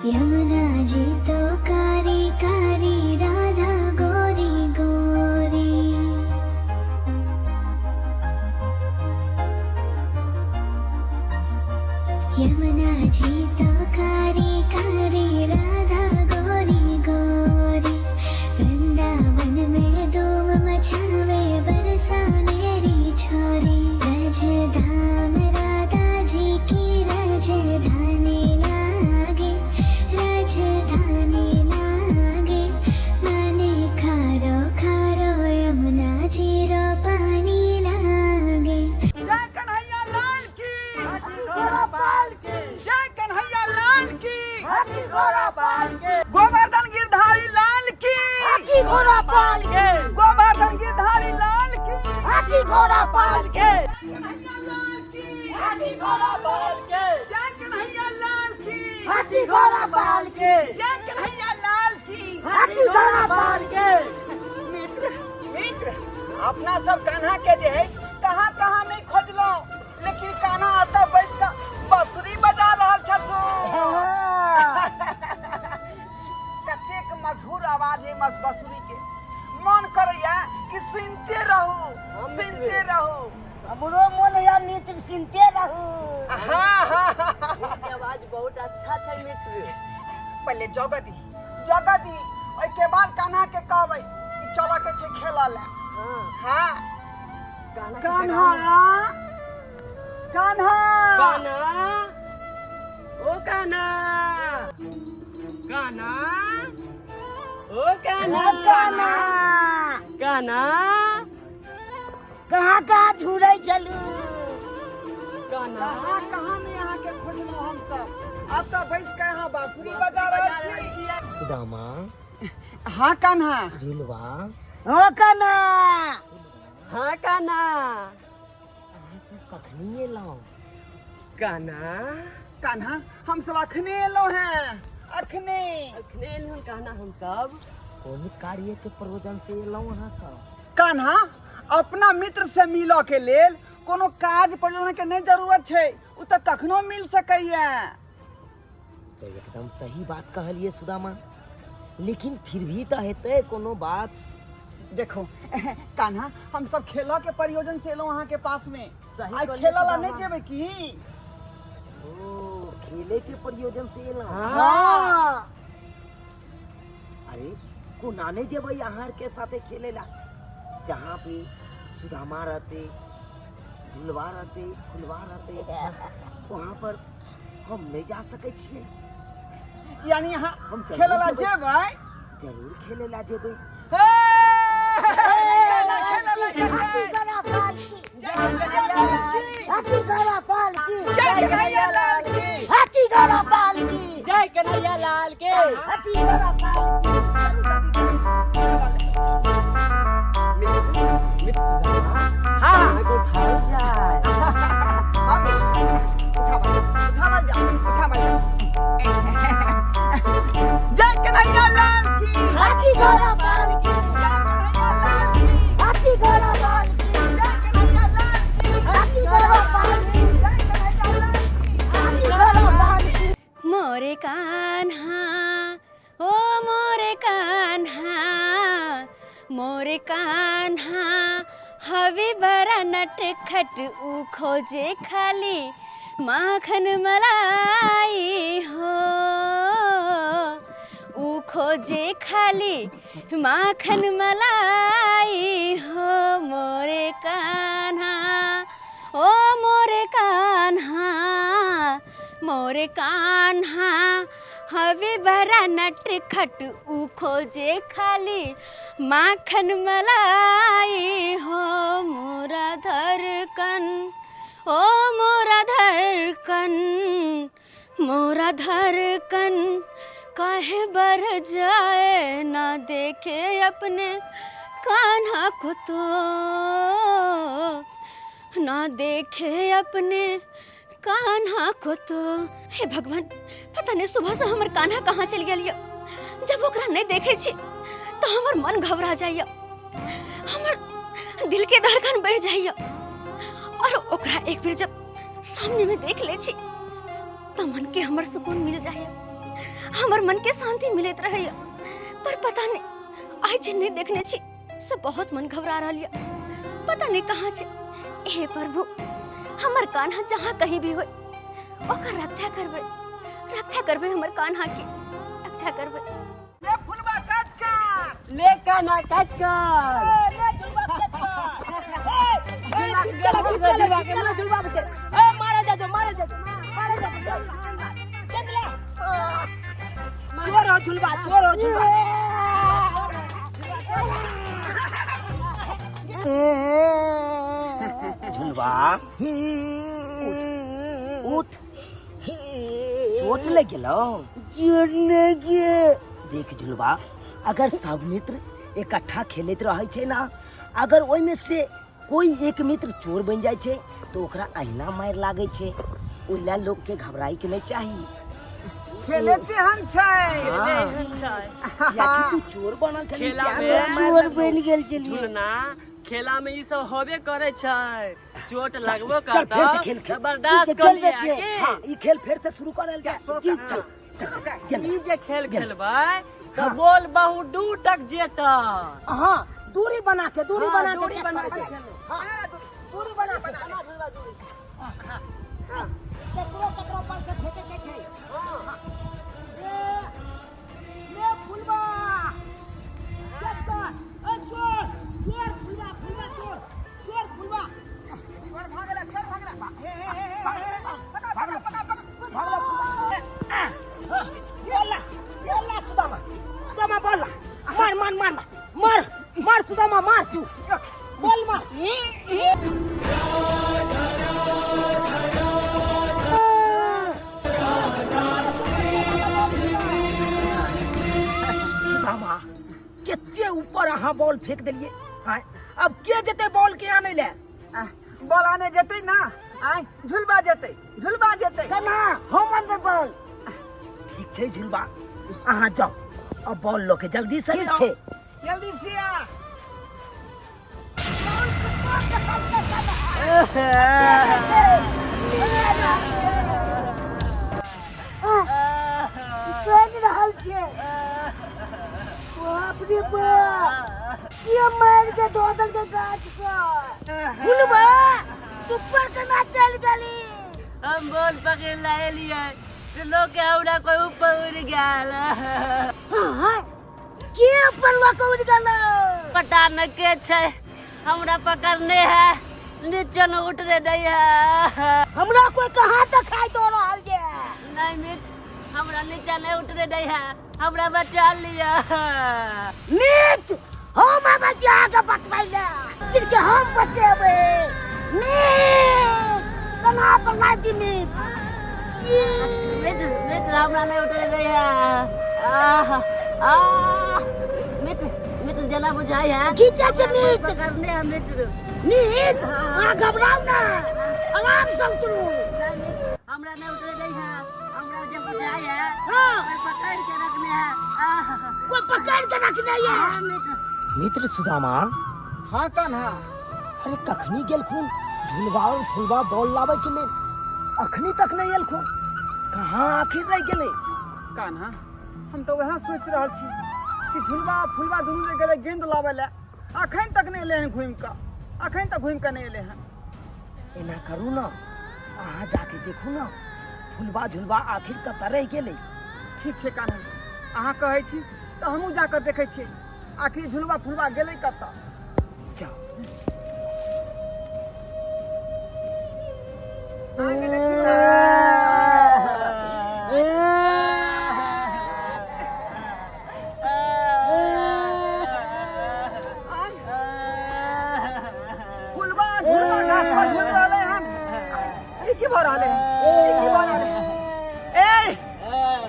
यमुना जी तो कारी कारी, राधा गोरी गोरी। यमुना जी तो कारी कारी, राधा गोरी गोरी। वृंदावन में धूम मचावे बरसा मेरी छोरी। रजधाम राधा जी की राजधानी लागे, राजधानी लागे। मने खारो खारो यमुना जी रो पानी लागे। जय कन्हैया लाल की, घोड़ा पाल के। जय कन्हैया लाल की, हाथी घोड़ा पाल के। गोवर्धन गिरधारी लाल की, हाथी घोड़ा पाल के। गोवर्धन गिरधारी लाल की, हाथी घोड़ा पाल के। कन्हैया लाल की, हाथी घोड़ा पाल के। जय कन्हैया लाल की, हाथी घोड़ा पाल के। जय कन्हैया लाल की, हाथी घोड़ा पाल के। मित्र मित्र, अपना सब कान्हा के जे है कहाँ कहाँ नहीं खोजलो, लेकिन कान्हा आता बैठ के बांसुरी बजा रहल छथु। कतेक मधुर आवाज है मस बांसुरी के, मन करैया कि सुनते रहू, सुनते रहू। हमरो मन या मित्र सुनते रहू। हाँ हाँ हाँ। आवाज बहुत अच्छा छै मित्र। पहले जगदी जगदी, ओहिके बाद कान्हा के कहबै कि चलऽ के छै खेलऽ लए। हाँ कान्हा, कान्हा, कान्हा, ओ कान्हा, कान्हा, ओ कान्हा, कान्हा, कान्हा, कहाँ कहाँ झूलै चलू कान्हा? कहाँ कहाँ नहीं अहाँ के खोजलहुँ हम सब, अब तऽ बैस के अहाँ बांसुरी बजा रहल छी। सुदामा। हाँ कान्हा। झुलवा। ओ कान्हा। हाँ कान्हा। अहाँ सब कखनी एलहुँ? कान्हा, कान्हा, हम सब अखने एलहुँ हैं, अखने अखने एलहुँ कान्हा हम सब। कोन कार्य के प्रयोजन से एलहुँ अहाँ सब? कान्हा, अपना मित्र से मिलऽ के लेल कोनो काज प्रयोजन के नहि जरूरत छै, ओ तऽ कखनो मिल सकैया। तऽ एकदम सही बात कहलिए सुदामा, लेकिन फिर भी तऽ हेतै कोनो बात। देखो कान्हा, हम सब खेलऽ के प्रयोजन से एलहुँ अहाँ के पास में। सही आइ कहलियै खेलऽ ला नहि सुदामा। जेबै की? ओ खेले के प्रयोजन से एलहुँ? हाँ। अरे कोना नहीं जेबै अहाँ के साथे खेले ला, जहाँ पे सुदामा रहते, झुलवा रहते, फुलवा रहते, वहाँ पर हम नहीं जा सकै छियै। यानी अहाँ हम जरूर खेलऽ ला जेबै। जेबै? जरूर खेले ला जेबै। हे! कान्हा खेलऽ ला जेबै। हाथी घोड़ा पाल की, जय कन्हैया लाल की, हाथी घोड़ा पाल की, जय कन्हैया लाल की, हाथी घोड़ा पाल की, जय कन्हैया लाल के, हाथी घोड़ा पाल की। मित्र सुदामा, हाँ हाँ। अहाँ को उठाओल जाय। हाँ मित्र, उठावल उठावल जा, उठावल जा। जय कन्हैया लाल की, हाथी घोड़ा पाल की, जय कन्हैया लाल की, हाथी घोड़ा पाल की, जय कन्हैया लाल की, हाथी घोड़ा पाल की, जय कन्हैया लाल की, हाथी घोड़ा पाल की। मोरे कान्हा, ओ मोरे कान्हा, मोरे कान्हा हवे बड़ा नटखट, ऊ खोजे खाली माखन मलाई हो। ऊ खोजे खाली माखन मलाई हो। मोरे कान्हा, ओ मोरे कान्हा, मोरे कान्हा हवे बड़ा नटखट, ऊ खोजे खाली माखन मलाई हो। मोरा धड़कन, ओ मोरा धड़कन, मोरा धड़कन काहे बढ़ जाए, ना देखे अपने कान्हा को तो, ना देखे अपने कान्हा को तो। हे भगवान, पता नहीं सुबह से हमर कान्हा कहाँ चल गेल। जब ओकरा नहीं देखे छी तो हमर मन घबरा जाइए, हमर दिल के धड़कन बढ़ जाइए, और ओकरा एक बेर जब सामने में देख ले छी तो मन के हमर सुकून मिल जाइए। हमर मन के शांति मिलैत रहैया, पर पता नहीं आइ जे नहीं देखने छी से बहुत मन घबरा रहल यऽ। पता नहीं कहाँ छै। हे प्रभु, हमर कान्हा जहाँ कहीं भी होय ओकर रक्षा करबै, रक्षा करबै, हमर कान्हा के रक्षा करबै। ले फुलबा काट कर, ले कान्हा काट कर, चोर हो झुलबा, चोर हो झुलबा। झुलबा उठ, चोट लग गेलो? चोट लग। देख झुलबा, अगर सब मित्र इकट्ठा खेलैत रहै छै ना, अगर ओहिमे से कोई एक मित्र चोर बनि जाइ छै तऽ ओकरा अहिना मारि लागै छै। ओहि लए लोकके घबराइके नहि चाही। खेले तेहन छै। हाँ। कियाकि तू चोर बनल छली। खेला तें में तोरा मारि चोर लगलौ। बनि गेल छलियै। झुलना खेला में ई सब होबे करे छै, चोट लगबो चल फेर से करतौ खेल खेल। तऽ बर्दाश्त ठीक छै, कर चल लिया बेटे। के। हाँ, ई खेल फेर से शुरू करल जाय। चल चल चल, चल। ई जे खेल खेलबै तऽ हाँ। बोल बहुत दूर तक जेतै। हाँ, दूरी बना के, दूरी हाँ, बना के दूरी catch बना करै के छै। खेलो। हाँ, दूरी बना के। हाँ, ककरो ककरो पर से फेंके के छै। हाँ। ले ले फुलबा, कैच कर। ए चोर, चोर फुलबा, फुलबा चोर, चोर फुलबा। चोर भागला, चोर भागला। हे हे हे हे, पकड़ पकड़ पकड़ पकड़। भागला फुलबा। बोला बोला सुदामा, सुदामा बोला, मार मार मार मार मार मार सुदामा मार, तू बोल मार। सुदामा, कते ऊपर अहाँ बॉल फेंक देलिए। आय, अब के जेते बॉल के आने ले? बॉल आने जेतै ना, आय झुलबा जेतै, झुलबा जेतै। केना हम अनबै बॉल? ठीक छै झुलबा, अहाँ जाओ अब बॉल लऽ के जल्दी से। ठीक आउ। छै। जल्दी से आ। कानि रहल छै। बाप रे बाप, के मारि के धो देलकै गाछ पर? फुलबा, तू पर केना चलि गेली? हम बोल पकड़ लाएलियै से लोग के हमरा कोई ऊपर उड़ गेल। हाँ, के ऊपर लऽ कऽ उड़ि गेलै? पता न के छै, हमरा पकड़ने है, नीचे न उतरे नहीं है। हमरा कोई कहाँ देखाई दऽ रहल ये? नहीं मित, हमरा नीचा नहीं उतरे नहीं है, हमरा बचा लिया। मीत, हम आबै छी अहाँके बचबै लए। के हम बचेबै। मीत, केना पर लादि मीत। ये मित, मित, हमरा नहीं उतरे नहीं है। आह आह, मित, मित, जला बुझाई है। खींचै छै मीत। पकड़ने है मित्र। मीत, अहाँ घबराउ ना, आराम से उतरू। नहीं मित, हमरा नहीं उतरे नहीं है, हमरा जे बुझाई है। हाँ। कोई पकड़ के रखने है। आह। कोई पकड़ के रखने ये? हाँ, मित्र। मित्र सुदामा। हाँ कान्हा। अरे कखनी गेलखुन झुलबा और फुलबा बॉल लाबै के लेल, अखनी तक नहीं एलखुन, कहाँ आखिर रह गेलै? कान्हा, हम तऽ वएह सोचि रहल छी कि झुलबा आ फुलबा दुनू जे गेलै गेंद लाबै लए, अखन तक नहि एलै हन घुमि कऽ, अखन तक घुमि कऽ नहि एलै हन। एना करू ना, अहाँ जाके देखू ना फुलबा झुलबा आखिर कतऽ रहि गेलै। ठीक छै कान्हा, अहाँ कहै छी तऽ हमहूँ जा कऽ देखै छियै आखिर झुलबा फुलबा गेलै कतऽ। जाओ। कहाँ गेलै झुलबा? फुलबा झुलबा गाछ पर झुल रहलै हन। ई की भऽ रहलै हन? ई की भऽ रहलै? ए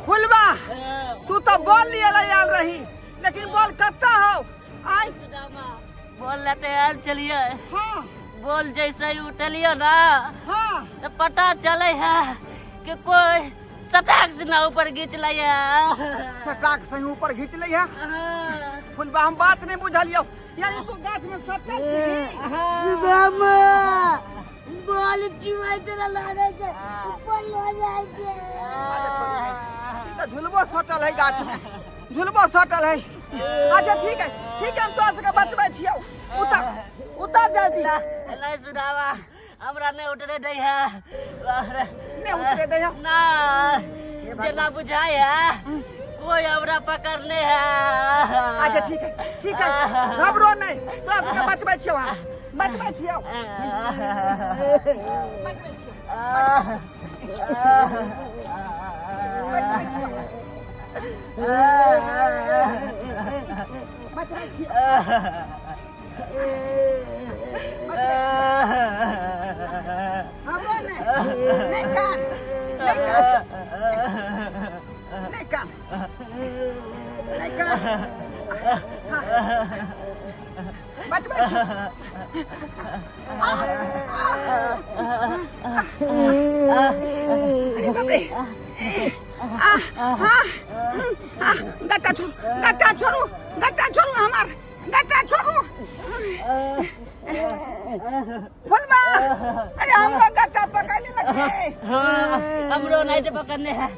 फुलबा, तू तऽ बॉल लिए ला आयल रही, लेकिन बॉल कतऽ हौ? आइ बोल लेते आयल चलिए। हाँ। बोल जैसे ही उठलियो ना, हाँ, तो पता चले है कि कोई सटाक से ना ऊपर घींच लिया। सटाक से ही ऊपर घींच लै है? फुलबा, हम बात नहीं बुझलियौ, यानी तू गाछ में सटल छी? सुदामा, बॉल चुआइत लागै छै, ऊपर लऽ जाइ छै। तऽ झुलबो सटल है गाछ में, झुलबो सटल है। अच्छा ठीक है, ठीक है, हम तोरा सबके बचबै छियौ। उतर उतर जल्दी। नहीं सुधावा, हमरा नहीं उतरे दै है। नहीं उतरे दै है? ना, जेना बुझाय है कोई हमरा पकड़ने है। अच्छा ठीक है, ठीक है, घबरो नहीं, तोरा सबके बचबै छियौ, हम बचबै छियौ, बचबै छियौ, बचबै छियौ, बचबै छियौ, बचबै छियौ। घबरो नहीं, नहीं कान, नहीं कान, नहीं कान, नहीं कान। हाँ। बचबै छियौ। अरे बाप रे, आ आ आ गट्टा छोड़ू, गट्टा छोड़ू, गट्टा छोड़ू, हमार गट्टा छोड़ू। फुलमा, अरे हमरो गट्टा पकड़ लेलक रे। हाँ, हमरो नहीं तो पकड़ने है।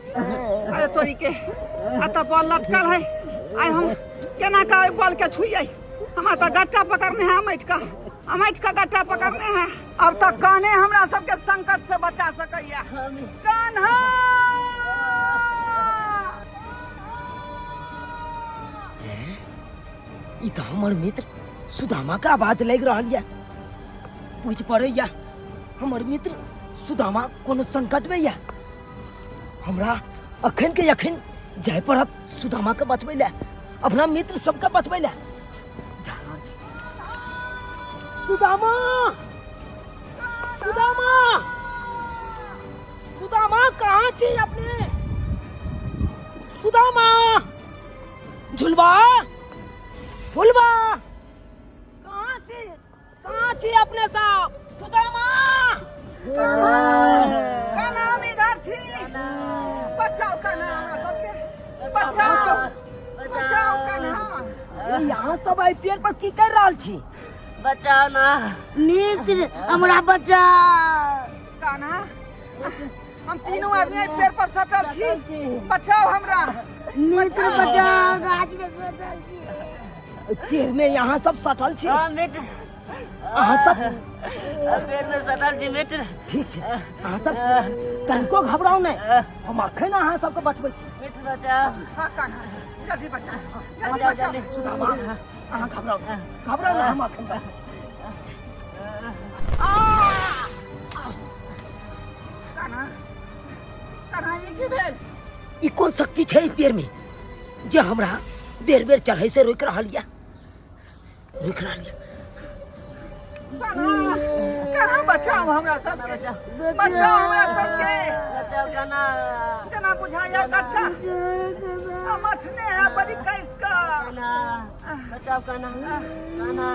अरे तोरी के, आ तऽ बॉल लटकल है, आइ हम केना के ओहि बॉल के छुइयै? हमरा तऽ गट्टा पकड़ने है, अमैठ का, अमैठ का गट्टा पकड़ने है। अब तऽ कान्हे हमरा सबके संकट से बचा सकैया। कान्हा! ई तऽ हमर मित्र सुदामा के आवाज लागि रहल यऽ। बुझि पड़ैया हमर मित्र सुदामा कोनो संकट में यऽ। हमरा अखन के अखन जाय पड़त सुदामा के बचबै लए, अपना मित्र सबके बचबै लए। जा रहल छी। सुदामा, सुदामा, सुदामा, कहाँ छी अपने? सुदामा, झुलबा, फुलबा, कहाँ छी, कहाँ छी अपने सब? सुदामा! कान्हा, हम इधर छी, बचाओ कान्हा, हमरा सबके बचाओ, बचाओ कान्हा। ए, यहाँ सब एहि पेड़ पर की कर रहल छी? बचाओ ना मित्र, हमरा बचाओ। कान्हा, हम तीनों आदमी एहि पेड़ पर सटल छी, बचाओ हमरा। मित्र, बचाओ, गाछ में सटल छी। एहि पेड़ में यहाँ सब सटल छी? हाँ मित्र। अहाँ सब पेड़ में सटल छी मित्र। ठीक छै, अहाँ सब तनिको घबराउ नहि, हम अखन अहाँ सबके बचबै छी। मित्र, बचाओ। हाँ कान्हा, जल्दी बचाओ, जल्दी बचाओ, बचाओ। जल्दी। सुदामा, अहाँ घबराउ नहि, घबराउ नहि, हम अखन बचबै छी। कान्हा, कान्हा, ई की भेल? ई कोन शक्ति छै एहि पेड़ में जे हमरा बेर बेर चढ़ै से रोकि रहल यऽ, रोकि रहल यऽ? कान्हा, कान्हा, बचाओ हमरा सबके, बचाओ हमरा सबके। बचाओ कान्हा। जेना बुझाइया गट्ठा मछने है बड़ी कैस का। कान्हा, बचाओ कान्हा, कान्हा।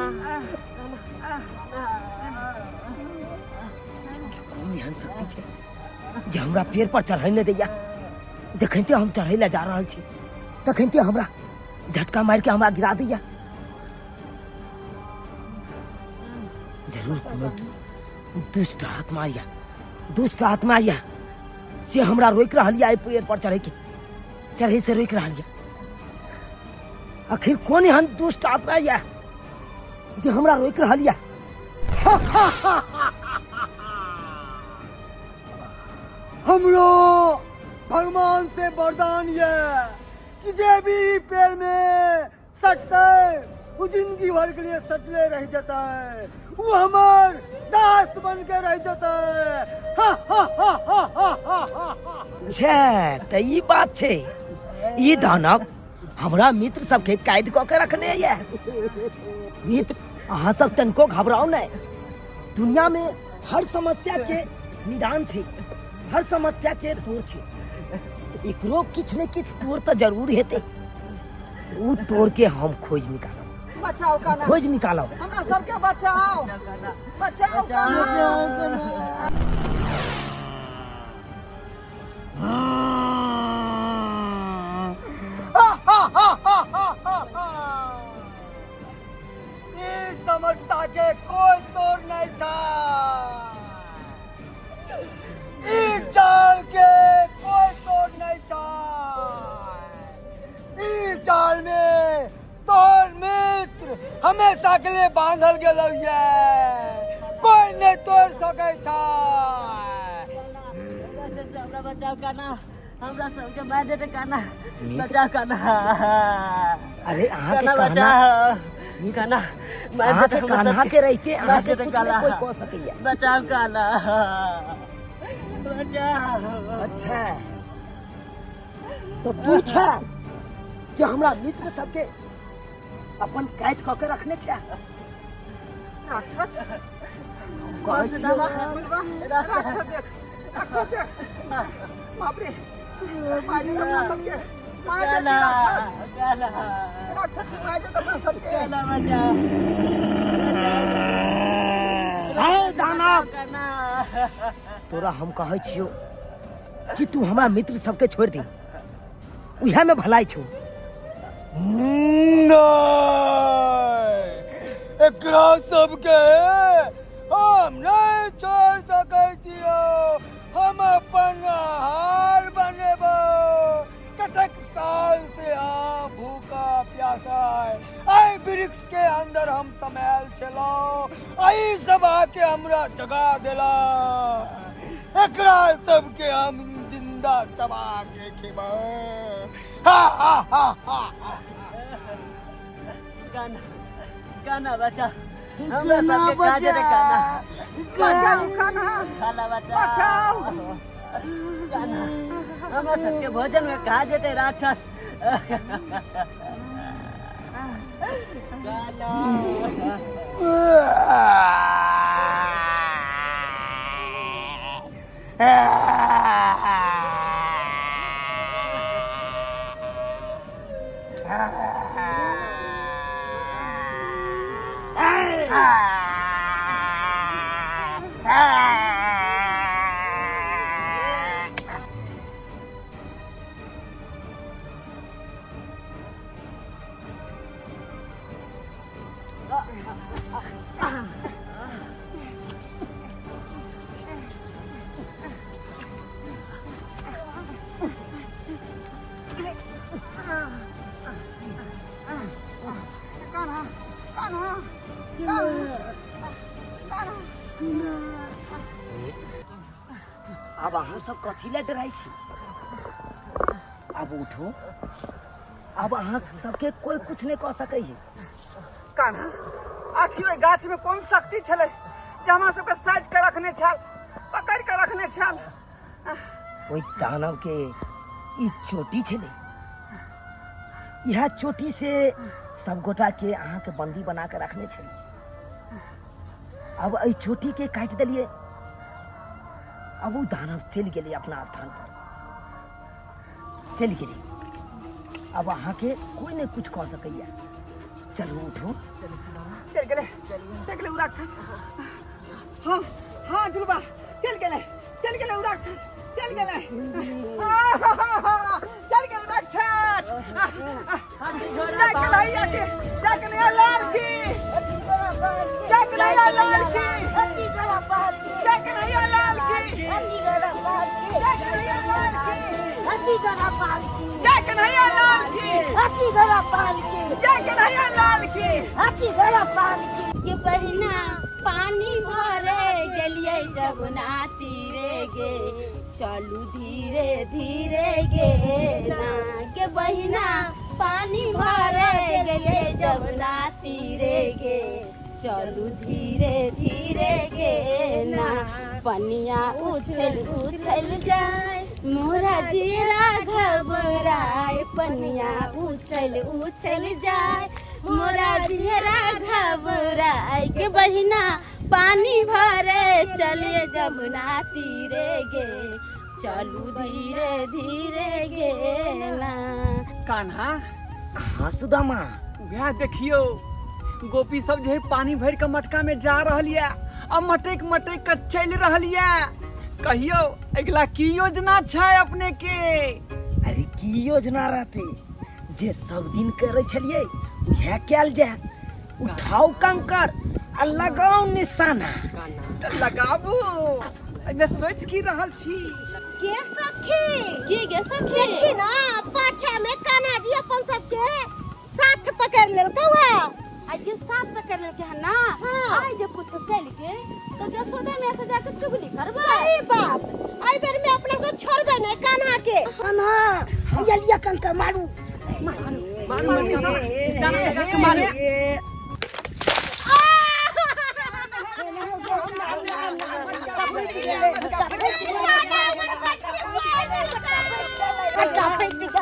कोन एहन शक्ति छै जे हमरा पेड़ पर चढ़ै नहि दैया? जखनिते हम चढ़ै लए जा रहल छी तखनिते हमरा झटका मारि के हमरा गिरा दैया। जरूर कोनो दुष्ट आत्मा या, दुष्ट आत्मा या से हमरा रोकि रहल यऽ एहि पेड़ पर चढ़ै के, चढ़ै से रोकि रहल यऽ। आखिर कोन एहन दुष्ट आत्मा या जे हमरा रोकि रहल यऽ? हमरो भगवान से वरदान ये कि जे भी पेड़ में सटते वो जिंदगी भर के लिए सटले रह जाता है, वो हमार दास बन के रह जाता है। हा हा हा हा हा हा हा। छै तऽ ई बात छै, ई दानव हमरा मित्र सबके कैद कऽ के रखने ये। मित्र, अहाँ सब तनिको घबराउ नहि, दुनिया में हर समस्या के निदान छै, हर समस्या के तोड़ छै, एकरो किछु ने किछु तोड़ तऽ जरूर हेतै, उ तोड़ के हम खोज निकालब। बचाओ कान्हा, खोज निकालब। हमरा सबके बचाओ, बचाओ कान्हा। ई समस्या के कोई तोड़ नहीं था, ई जाल के कोई तोड़ नहीं था। हमेशा के लिए बांधल गेलो ये कोई नहीं तोड़ सकै छै। हमरा बचाओ कान्हा, हमरा सबके मारि देतै कान्हा, बचाओ कान्हा। अरे अहाँ के कान्हा कहना बचाओ कान्हा, मारि अहाँ देतै के हमरा कान्हा सबके। के रहिते अहाँ मारि के देतै कुछ नहीं कान्हा। कोई कह सकैया। बचाओ कान्हा, बचाओ। अच्छा तो तू छे जे हमरा मित्र सबके अपन कैद कऽ के रखने छे। राक्षस कहै छियौ राक्षस देख, राक्षस देख, बाप रे, मारि देत अपना सबके, मारि देत कान्हा, राक्षस। कान्हा, राक्षस मारि देत अपना सबके। कान्हा बचाओ, बचाओ। हे दानव, कान्हा, तोरा हम कहै छियौ कि तू हमरा मित्र सबके छोड़ि दे, उएह में भलाई छौ। नहीं, एकरा सबके हम नहीं छोड़ सकै छियौ। हम अपन आहार बनेबो। कतेक साल से हम भूखा प्यासा एहि वृक्ष के अंदर हम समायल छलौ, एहि सब आके हमरा जगा देला। एकरा सबके हम जिंदा चबा के खेबै। हा हा हा हा। कान्हा, कान्हा बचा, हमरा सबके खा जेतै कान्हा। बचाओ कान्हा, कान्हा बचाओ, बचाओ। कान्हा, हमरा सबके भोजन में खा जेतै राक्षस। कान्हा। कान्हा, कान्हा, कान्हा, कान्हा। आब अहाँ सब कथी लए डराइ छी? आब उठू, आब अहाँ सबके कोई कुछ नहीं कह सकैए। कान्हा, आखिर ओहि गाछ में कोन शक्ति छलै जे हमरा सबके साइड के रखने छल, पकड़ के रखने छल? ओहि दानव के ई चोटी छलै, इएह चोटी से सब गोटा के अहाँ के बंदी बना के रखने छलै। अब एहि चोटी के काटि देलियै, अब ओ दानव चलि गेलै अपना स्थान पर चलि गेलै। अब अहाँके कोई नहीं कुछ कह सकैया। चलू उठू। चलि गेलै, चलि गेलै उ राक्षस। हाँ हाँ झुलबा, चलि गेलै, चलि गेलै उ राक्षस, चलि गेलै, चलि गेलै राक्षस। जय कन्हैया के, जय कन्हैया लाल की, जय कन्हैया लाल की, जय कन्हैया लाल की, जय कन्हैया लाल की, जय कन्हैया लाल की, जय कन्हैया लाल की। के बहिना पानी भरे गेलियै जमुना तीरे गे, चलू धीरे धीरे गे ना। के बहिना पानी भरे गेलियै जमुना तीरे गे, चलू धीरे धीरे गे ना। पनिया उछल उछल जाय मोरा जीरा घबराय, पनिया उछल उछल जाय मोरा जीरा घबराय। के बहिना पानी भरे चले जमुना तीरे गे, चलू धीरे धीरे गे ना। कान्हा। हाँ सुदामा। वएह देखियौ, गोपी सब जे है पानी भरि के मटका में जा रहल ये आ मटक मटक के चलि रहल ये। कहियौ अगिला की योजना छै अपने के? अरे की योजना रहते, जे सब दिन करै छलियै उएह कयल जाय। उठाउ कंकर आ लगाउ निशाना। तऽ लगाबू, एहिमे सोचि की रहल छी? के सखी? की गे सखी? देखी ना, पाछा में कान्हा जी अपन सबके साथ पकड़ लेलकौ है। आ आई के साथ पकड़ लेलके हन ना। आई जे कुछ कल के तो जसोदा मैया से जाके चुगली करबै। सही बात, आई बेर में अपना सब छोड़बै नहीं कान्हा के। कान्हा ये लिया कंकर मारू। मारू मारू, निशाना निशाना लगा के मारू। मटका फूटि गेल,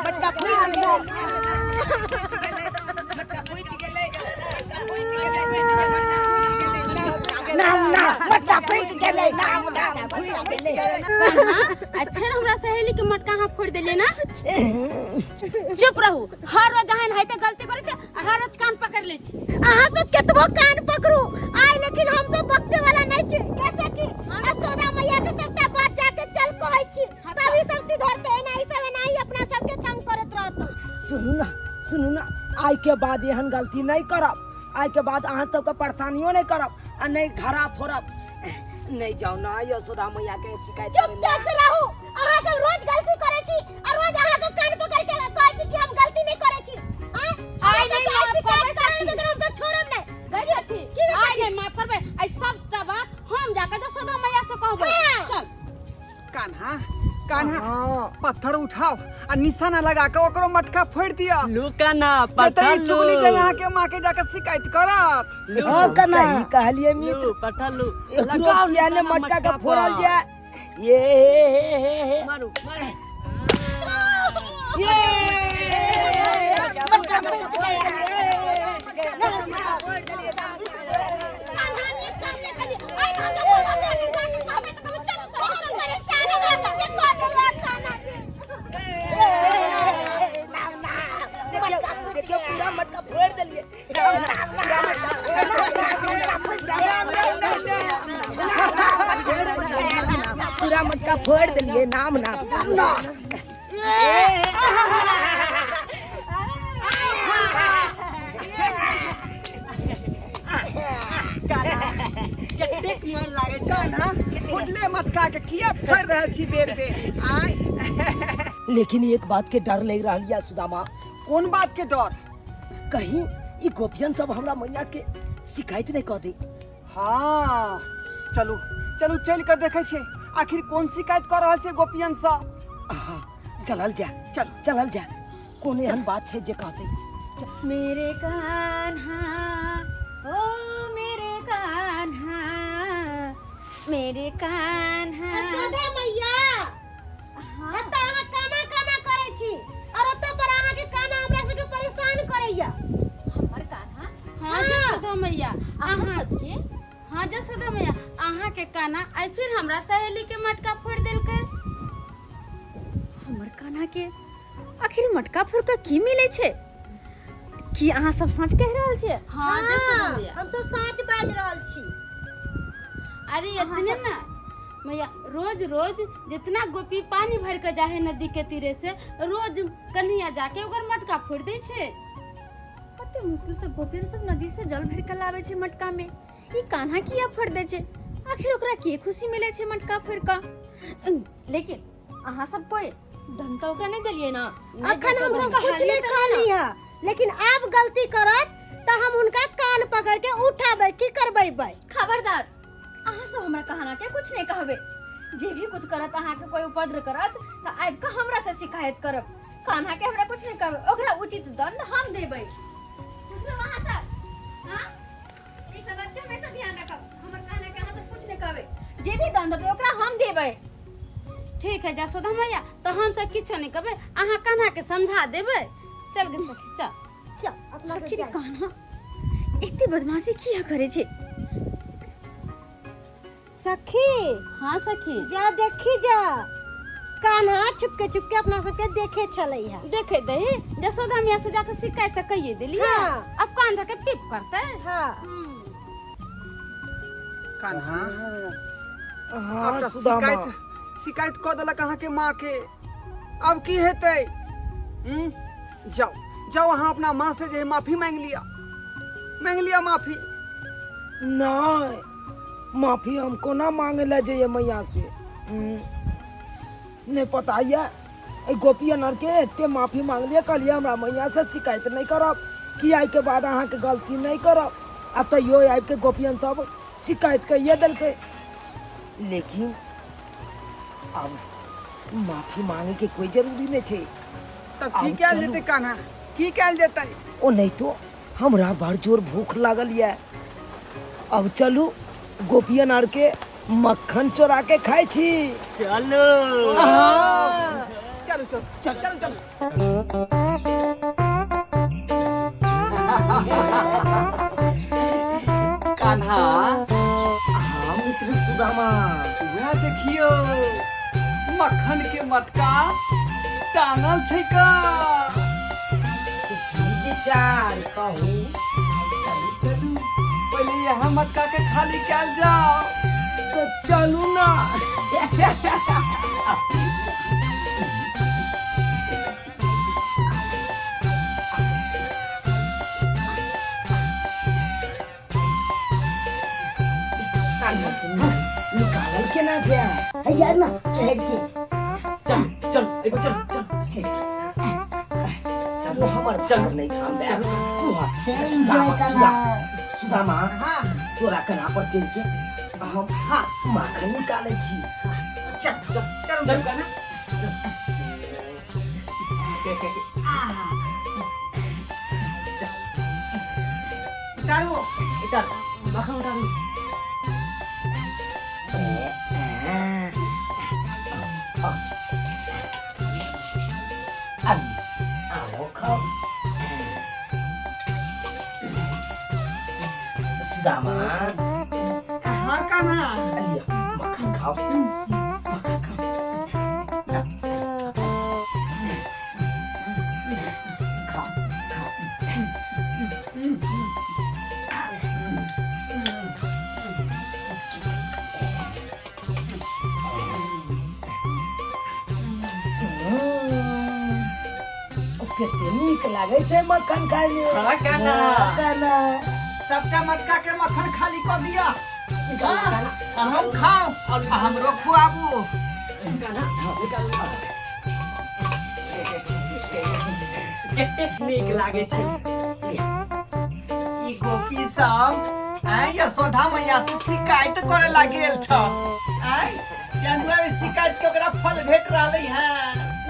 मटका फूटि गेल। नाम ना मटका फूटि गेलै, नाम ना फूटि गेलै। कान्हा, आई फिर हमरा सहेली के मटका अहाँ फोड़ देलियै ना। चुप रहू, हर रोज अहाँ एनाहिते गलती करै छी आ हर रोज कान पकड़ लै छी। अहाँ सब केतबो कान पकड़ू आइ, लेकिन हम सब बक्से वाला नहीं छी। कैसे कि यशोदा मैया के सबटा बात जाके चल कहै छी, तब ई सब सुधरते। एना ई सब एना ही अपना सबके तंग करैत रहत। सुनू ना, सुनू ना, आइ के बाद एहन गलती नहीं करब। आइ के बाद अहाँ सबके परेशानियो नहीं करब आ नहीं घड़ा फोड़ब। नहीं जाओ ना यशोदा मैया के शिकायत करे। चुपचाप से रहू। अहाँ सब रोज गलती करै छी आ रोज अहाँ सब कान पकड़ के कहै छी कि हम गलती नहीं करै छी। आँ? आइ नहीं अहाँ माफ सबके करबै शिकायत करब सखी। लेकिन हम सब छोड़ब नहीं। गई सखी, आइ नहीं माफ करबै। आई सबटा बात हम जाके जसोदा मैया से कहबै। चल कान्हा, कान्हा, हाँ। पत्थर उठाओ आ निशाना लगा के ओकरो मटका फोड़ दिया। लू कान्हा, नहीं तो पत्थर ई चुगली लू। के यहाँ के माँ के जाके शिकायत करत। हाँ कना सही कहलिए मित्र। लू पत्थर लू, एकरो लगाओ किया ने निशाना मटका के मटका फोड़ल पर। जाए। ये हे हे हे हे। मारू मारू। ये मटका फूटि गेल। कान्हा नीक काम नहि केलियै। आइ तऽ हम जसोदा मैया के जाके कहबै तऽ कहबै चलू सखी चलू। परेशान ओकरा सबके कऽ देलक कान्हा के। देखियो देखियो, पूरा मटका फोड़ देलिए। पूरा मटका फोड़ देलिए। नाम नाम ना। कतेक मन लागे कान्हा, फुटले मटका के किया फोड़ रहल छी बेर बेर आय? लेकिन एक बात के डर लग रहा है सुदामा। कोन बात के डर? कहीं ई गोपियन सब हमरा मैया के शिकायत नहीं कह दे। हाँ चलू चलू, चल के देखे छियै आखिर कोन शिकायत कर रहल छै गोपियन सब। हाँ, चलल जा। चल। चलल जा, कोन एहन बात छै जे कहते। मेरे कान्हा, ओ मेरे कान्हा, मेरे कान्हा। यशोदा मैया, एतऽ अहाँ काना काना करै छी और ओतऽ पर अहाँके काना हमरा सबके परेशान करैया। हमर कान्हा? हाँ जसोदा मैया, अहाँ अहाँ सबके? हाँ जसोदा मैया, अहाँ के कान्हा आई फिर हमरा सहेली के मटका फोड़ देलकै। हमर कान्हा के आखिर मटका फोड़ के की मिले छै? की अहाँ सब सच कहि रहल छियै? हाँ जसोदा मैया, हम सब साँच बाजि रहल छी। अरे इतने ना मैया, रोज रोज जितना गोपी पानी भर के जाहे नदी के तीरे से, रोज कन्हैया जाके ओकर मटका फोड़ दै छै। कते मुश्किल से गोपियन सब नदी से जल भर के लावे छै मटका में, ई कान्हा किया फोड़ दै छै? आखिर ओकरा के खुशी मिले छै मटका फोड़ के? लेकिन अहाँ सब कोई दंड तऽ ओकरा नहीं देलियै ना? अखन हम सब कुछ नहीं कहली है, लेकिन आब गलती करत तऽ हम हुनका कान पकड़ के उठा बैठी करबेबै। खबरदार, अहाँ सब हमरा कहना के कुछ नहीं कहबे। जे भी कुछ करत, अहाँ के कोई उपद्र करत तऽ आबि कऽ हमरा से शिकायत करब। कान्हा के हमरा कुछ नहीं कहबे, ओकरा उचित दंड हम देबै। बुझलहुँ अहाँ सब? हाँ, ई सब बात के हमेशा ध्यान रखब। हमर कान्हा के अहाँ सब कुछ नहीं कहबे, जे भी दंड देबै ओकरा हम देबै। ठीक है जसोदा मैया, तो हम सब किछो नहीं कहबै, अहाँ कान्हा के समझा देबै। चल गे सखी, चल चल अपना सब आखिर जाइ। कान्हा एते बदमाशी किया करे छै? सखी। हाँ सखी। जा देखी जा, कान्हा छुपके छुपके अपना सबके देखे छलै है। देखे दही, जसोदा मैया से जाके शिकायत तऽ कहिए देलियै। हाँ। अब कान धके पीप करतै। हाँ। कान्हा, हाँ आब तऽ सुदामा। शिकायत शिकायत कऽ देलक अहाँके माँ के, अब की हेतै? हम्म? जाओ जाओ, अहाँ अपना माँ से जे है माफी मांगि लिअ, मांगि लिअ माफी। नहीं, माफी हम कोना मांगे ले जइए मैया से? नहीं पता ये एहि गोपियन आर के एते माफी मांगलिए, कहलिए हमरा मैया से शिकायत नहीं करब, कि आइके बाद अहाँके गलती नहि करब आ तैयो आबिके गोपियन सब शिकायत कहिए देलकै। लेकिन अब माफी मांगे के कोई जरूरी नहीं छै। तब की आब कयल चलू। जेतै कान्हा, की कयल जेतै? ओ नहीं तो हमरा बड़ जोर भूख लागल ये। अब चलू गोपियन आर के मक्खन चोरा के खाइ छी। चलू चलू चलू चल चलू चलू। कान्हा। हाँ मित्र सुदामा, वएह देखियो मक्खन के मटका टांगल छै का। की विचार कहू? चलू चलू, पहले यहाँ मटका के खाली कयल जाओ। तो चलू ना। कान्हा से निकालल केना जाय? है यार ना चढ़ के चल चल एगो चल चल चढ़ के चलो, हमर चल। चल नहीं थाम चल। तू हट। चल सुदामा, जय कान्हा। सुदामा, हाँ तोरा कन्हा पर चढ़ के हम हाँ माखन निकालै छी। चल चल चल चल कान्हा। उतारू। उतार मक्खन उतारू। अभी आओ खाओ। सुदामा। हाँ कान्हा। लियो मक्खन खाओ, मक्खन खाओ, खाओ खाओ। कते नीक लागै छै मक्खन खायमे। हाँ कान्हा। हाँ, कान्हा। सबटा मटका के मक्खन खाली कऽ दिअ। निकाल कान्हा। अहूँ खाओ और हमरो खुआबू। कान्हा निकाल। कतेक नीक लागे छै। ई गोपी सब आय यशोदा मैया से शिकायत करे लागेल छ। आय केनुआ शिकायत के ओकरा फल भेट रहलै है।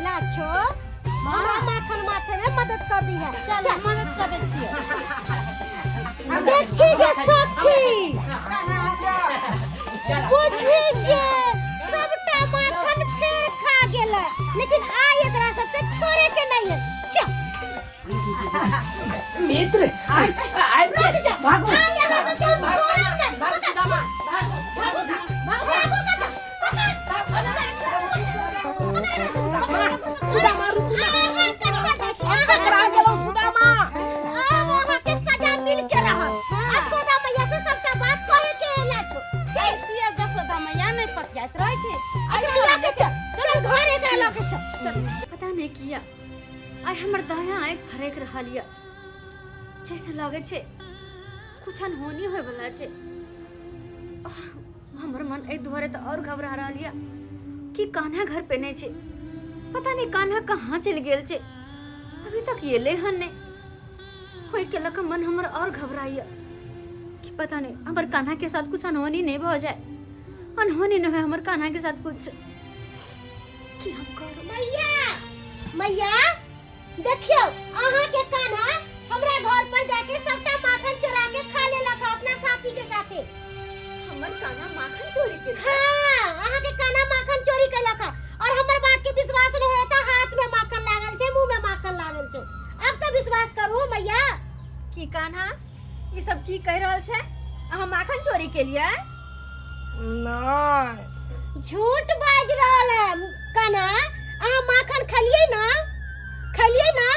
लाछो, हमरा माखन माथे में मदद कर दी है। चल मदद कर दै छियै। देखी गे सखी, बुझी गे सबटा माखन फेर खा गेल, लेकिन आइ एकरा सबके छोड़े के नहीं है। चल मित्र आबि रुक जा, भागो। आइ एकरा सबके हम छोड़ब नहीं। भागो सुदामा, भागो। भागो भागो भागो कचा पकड़ सुदामा रुकू। अहाँ कतऽ जाइ छी? अहाँ पकड़ा कतऽ जाइ गेलहुँ छी? सुदामा। आब अहाँके सजा मिल के रहत। आ सोदा मैया से सबटा बात कहे के एला छो। के सिया जसोदा मैया नहीं पतियाइत रहै छै। एकरा लऽ के चल, चल घर एकरा लऽ के चल। पता नहीं किया आइ हमर दायाँ आँखि फरकि रहल यऽ, जैसे लागै छै कुछ अनहोनी होय वाला छै। और हमर मन एहि दुआरे तऽ आओर घबरा रहल यऽ कि कान्हा घर पे नहि छै। पता नहीं कान्हा कहाँ चलि गेल छै, अभी तक एलै हन नहि। ओहिके लऽ कऽ मन हमर आओर घबराइए कि पता नहीं हमर कान्हा के साथ कुछ अनहोनी नहीं भऽ जाए, अनहोनी नहीं होय हमर कान्हा के साथ कुछ। की हम करू? मैया मैया देखियो, अहाँ के कान्हा हमरा घर पर जाके सबटा माखन चोरा के खा लेलक अपना साथी के साथे। हमर कान्हा माखन चोरी केलक? हाँ, अहाँ के कान्हा माखन चोरी केलक और हमर बात के विश्वास नहीं होता। हाथ में माखन लागल छै, मुंह में माखन लागल छै। अब तो विश्वास करू मैया। की कान्हा, ई सब की कहि रहल छै? अहाँ माखन चोरी केलियै? नहीं। झूठ बाज रहल है कान्हा। अहाँ माखन खलियै ना, खलियै ना?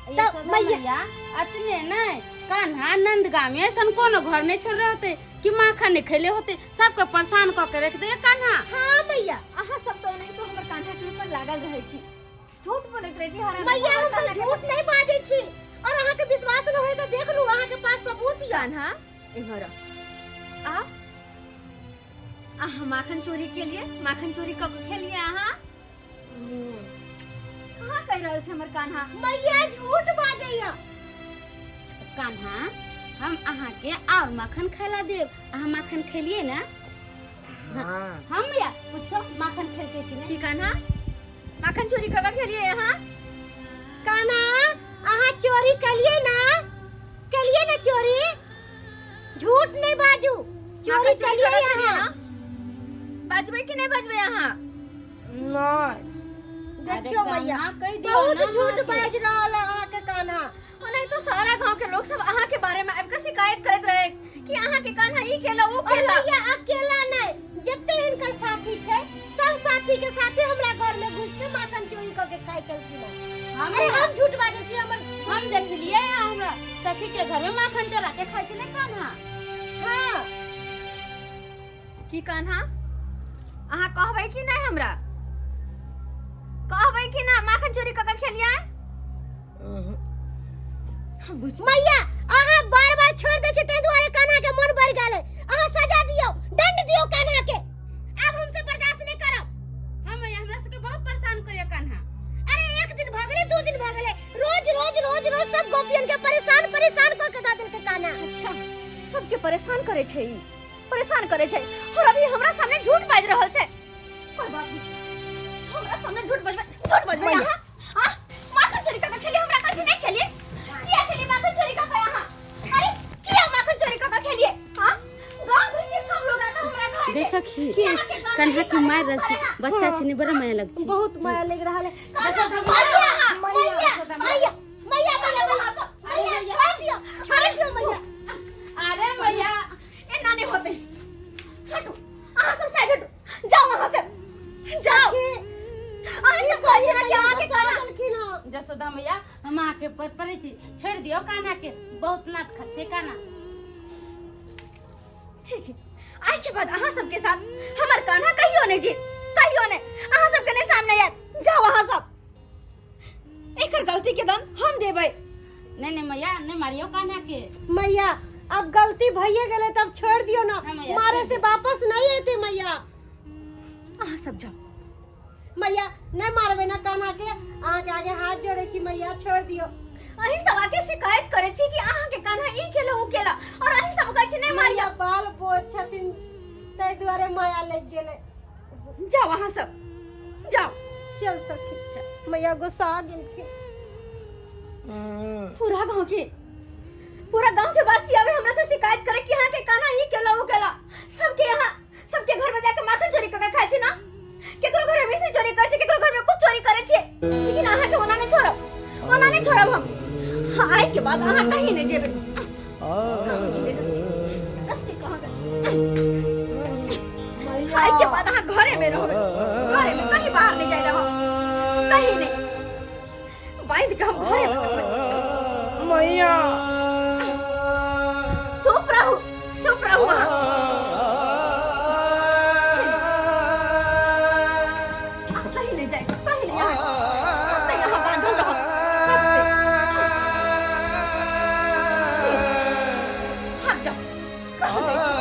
यशोदा मैया अतने नहीं, कान्हा नंदगांव में ऐसन कोनो घर नहीं छोड़ रहते कि माखन नहीं खैले होते, सबके परेशान कऽ के रख दे कान्हा। हाँ मैया। अहाँ सब तो ओनाहितो हमर कान्हा के ऊपर लागल रहै छी, झूठ बोलैत रहै छी हर मैया। हम सब झूठ नहीं बाजै छी और अहाँ के विश्वास न होय तो देख लू, अहाँ के पास सबूत या। कान्हा इम्हर आ, अहाँ माखन चोरी के लिए माखन चोरी कऽ के खेलिए अहाँ? कहाँ कहि रहल छै हमर कान्हा? मैया झूठ बाजैया। कान्हा हम अहाँके आओर माखन खाय देब। अहाँ माखन खेलिए ना? हाँ। हम या पूछो माखन खेलके कि नहीं। की कान्हा माखन चोरी कऽ के खेलिए अहाँ? कान्हा अहाँ चोरी कलिए ना? कलिए ना चोरी? झूठ नहीं बाजू, चोरी माखन चोरी कलिए कऽ के खेलिए अहाँ। ना? बाजबै कि नहीं बाजबै अहाँ? नहीं। देखियो अरे मैया कान्हा, कहि दियौ बहुत ना झूठ अहाँके। बाजि रहल है अहाँके कान्हा। ओनाहि तो सारा गांव के लोग सब अहाँ के बारे में आबि के शिकायत करैत रहे कि अहाँ के कान्हा ई केला ओ और केला। मैया अकेला नहीं, जते हिनकर साथी छै सब साथी के साथे हमरा घर में घुस के माखन चोरी क के खाइ छलखिन हन। अरे हम झूठ बाजै छी? हमर हम देखलिए हमरा सखी के घर में माखन चोरा के खाइ छलै कान्हा। हाँ। की कान्हा अहाँ कहबै कि नहीं हमरा? कहबै कि ना माखन चोरी क के खेलिए? मैया अहाँ बार बार छोड़ दै छै ताहि दुआरे कान्हा के मन बढ़ गेलै। अहाँ सजा दियौ, दंड दियौ कान्हा के। आब हमसे बर्दाश्त नहीं करब। हाँ मैया हमरा सबके बहुत परेशान करिया कान्हा। अरे एक दिन भऽ गेलै, 2 दिन भऽ गेलै, रोज रोज रोज रोज सब गोपियन के परेशान परेशान कऽ के दऽ देलकै कान्हा। अच्छा सबके परेशान करे छै ई, परेशान करे छै और अभी हमरा सामने झूठ बाजि रहल छै। कोई बात नहीं, हमरा सामने झूठ बजबै, झूठ बजबै अहाँ? हाँ माखन चोरी कऽ के खेलिए हमरा कहै छी नहीं खेलिए? किया खेलिए माखन चोरी कऽ के अहाँ? अरे किया माखन चोरी कऽ के खेलिए? हाँ गांव भर के सब लोग आके हमरा कहै गे छै सखी कि अहाँ के गांव कान्हा में के मार रहल छै, करे बच्चा छै ने, बड़ा माया लग छै। बहुत माया लग रहल है। मैया मैया मैया मैया मैया मैया छोड़ दियो, छोड़ दियो मैया। अरे मैया एना नहीं होते, हटो अहाँ सब साइड हटो, जाओ वहां से जाओ। अहाँ सब कहै छी ना कि अहाँ के कान्हा देलखिन हन। जसोदा मैया हम अहाँके पर पड़ै छी, छोड़ दियौ कान्हा के, बहुत नाट खर्चे कान्हा। ठीक है आइ के बाद अहाँ सबके साथ हमर कान्हा कहियो नहीं जीत, कहियो नहीं, अहाँ सबके नहीं सामने आयत। जाओ अहाँ सब, एकर गलती के दंड हम देबै। नहीं नहीं मैया नहीं मारियो कान्हा के। मैया अब गलती भइए गेलै तब छोड़ दियो ना, हाँ मैया, मारे छोड़ से वापस नहीं एते मैया। अहाँ सब जाओ। मैया नहीं मारबै ना कान्हा के, अहाँ के आगे हाथ जोड़े छी मैया, छोड़ दियो। अहीं सब आके शिकायत करे छी कि अहाँ के कान्हा ई केला ओ केला और अहीं सब कहै छी नहीं मारियो। मैया बाल बोझ छथिन ताहि दुआरे माया लागि गेलै। जाओ अहाँ सब जाओ। चल सखी चल। मैया गुस्सा गेलखिन। पूरा गांव के, पूरा गांव के वासी आवे हमरा से शिकायत करे कि अहाँ के कान्हा ई केला ओ केला। सबके यहाँ सबके घर में जाके माखन चोरी कऽ के खाइ छी ना, केकरो घर में मिश्री चोरी करै छी, केकरो घर में कुछ चोरी करै छी, लेकिन अहाँ के ओना नहीं छोड़ब, ओना नहीं छोड़ब हम। हाँ, आइ के बाद अहाँ कहीं नहीं जेबै। कहाँ गेलै रस्सी? रस्सी कहाँ गेलै? आइ के बाद अहाँ घरे में रहबै, घरे में, कहीं बाहर नहीं जाय रहब, कहीं नहीं। बांध के हम घरे में रहबै। मैया चुप रहू, चुप रहू अहाँ। कहीं नहीं जाए, कहीं नहीं अहाँ। कतै अहाँ बांधल रहब, कतै। भाग जाओ, कहाँ जाइ छी?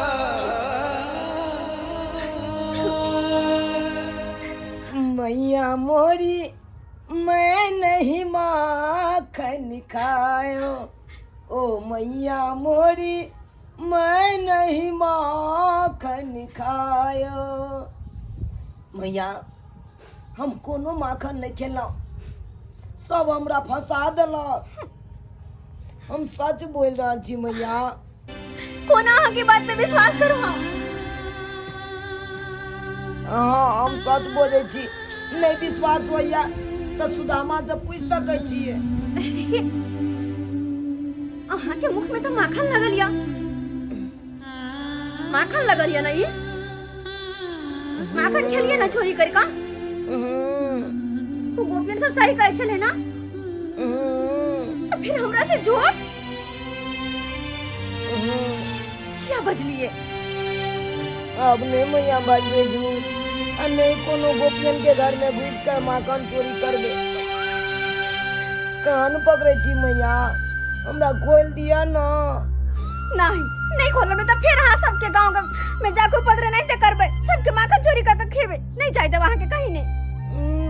मैया मोरी मैं नहीं माखन खायो, ओ मैया मोरी मैं नहीं माखन खायो। मैया हम कोनो माखन नहीं खेलहुँ, सब हमरा फंसा देलक। हम सच बोल रहल छी मैया। कोना अहाँ के बात पे विश्वास करू हम? हाँ हम सच बोलै छी, नहीं विश्वास होइया तऽ सुदामा से पूछि सकै छियै। अहाँ के मुख में तो माखन लगल या, माखन लगल या ना? ई माखन खेलिए ना चोरी करके? वो गोपियन सब सही कहै छलै ना? तो फिर हमरा से झूठ किया बजलिए? अब नहीं मैया बजबे झूठ, आ नहीं कोनो गोपियन के घर में घुस कर माखन चोरी करबे। कान पकड़े छी मैया, हमरा खोल दिया ना। नहीं नहीं खोलबे तो फिर अहाँ सबके गांव में जाके उपद्रव नहीं ते करबे, सबके माखन चोरी करके खेबे, नहीं जाय देब अहाँ के कहीं नहीं।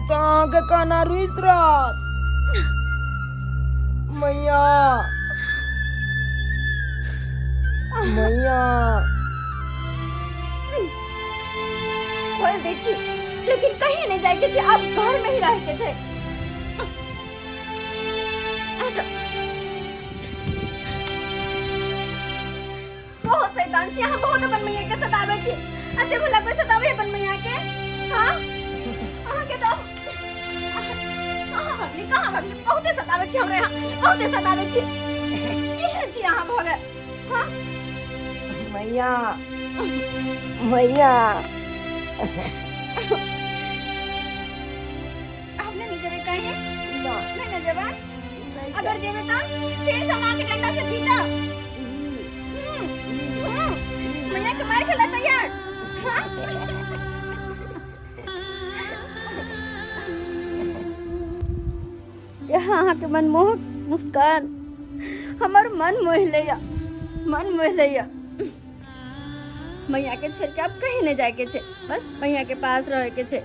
तो अहाँ के काना रुइस रहत मैया। मैया। खोल दै छी, लेकिन कहीं नहीं जाए के छै, आब घर में ही रहे के छै। हटो। बहुत शैतान छी अहाँ, बहुत अपन मैया के सताबै छी। एते भला कोई सताबै अपन मैया के? हाँ, अहाँ के तो कहाँ भगली, कहाँ भगली? बहुते सताबै छी हमरा यहाँ, बहुते सताबै छी। केहन छी अहाँ भऽ गेल? हाँ मैया, मैया। हम नहीं जेबै कहीं, नहीं ना जेबै। अगर जेबै तऽ फिर से माँ के डंडा से पीटब। मैया के मार खेला तैयार? हाँ? यहाँ अहाँके मनमोहक मुस्कान हमर मन मोहि लैया, मन मोहि लैया। मैया के छोड़ के अब कहीं नहीं जाए के छै, बस मैया के पास रहे के छै।